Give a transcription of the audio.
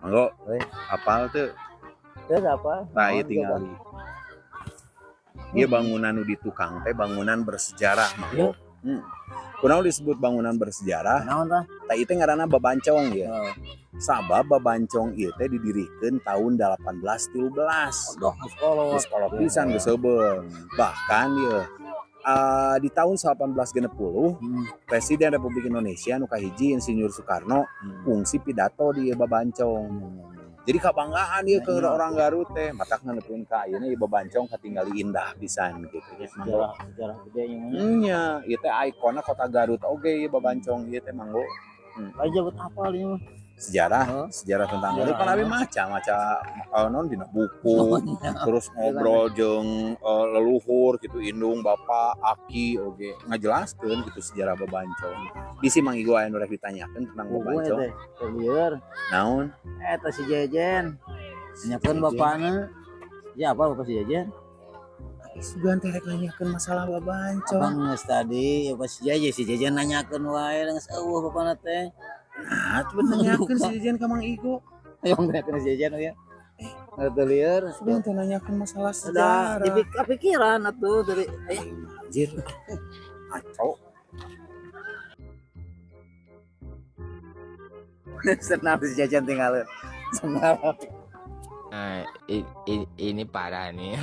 Manggo, Euy. Apal teu? Teu apa? Tah, ieu tingali. Ieu bangunan nu di tukang teh bangunan bersejarah, Manggo. Kunaon disebut bangunan bersejarah? Naon tah? Tah, ieu teh ngaranna Babancong ya. Oh. Sabab Babancong ieu teh didirikeun tahun 1813. Aduh, geus kolot. Geus kolot pisan, geus seubeuh. Bahkan ieu di tahun 1860 Presiden Republik Indonesia nu kahiji, Insinyur Soekarno, kungsi pidato di ieu Babancong. Jadi kabanggaan ieu ke orang Garut teh, matak nepikeun ka ayeuna ieu Babancong katingali indah pisan gitu ya. Sejarah sejarah gede nya mah. Nya, ieu teh ikonna kota Garut oge ieu Babancong ieu teh, Manggo. Lain jabut apal ieu mah. Sejarah, Huh? sejarah tentang Garut Sejarah. Kan abi maca maca non dina buku, terus ngobrol jeung leluhur gitu, indung, bapak, aki oge ngajelaskeun gitu sejarah Babancong. Bisi Mang Igo aya nu rek ditanyakeun tentang Buku Babancong. Teh. Teh lieur. Naon? Eta si Jejen. Nanyakeun bapana. Ya apa bapak si Jejen? Sugan teh rek nanyakeun masalah Babancong. Abang geus tadi ya pas si Jejen, si Jejen nanyakeun wae geus euweuh bapana teh. Nah, coba nanyakeun si Jejen ka Mang Igo. Ayo nanyakeun si Jejen ya. Teu lieur. Sugan teh nanyakeun masalah Udah sejarah. Kepikiran atuh dari aya. Anjir. Ngaco. Senang si Jejen tinggal. Senang. Nah, ini parah nih.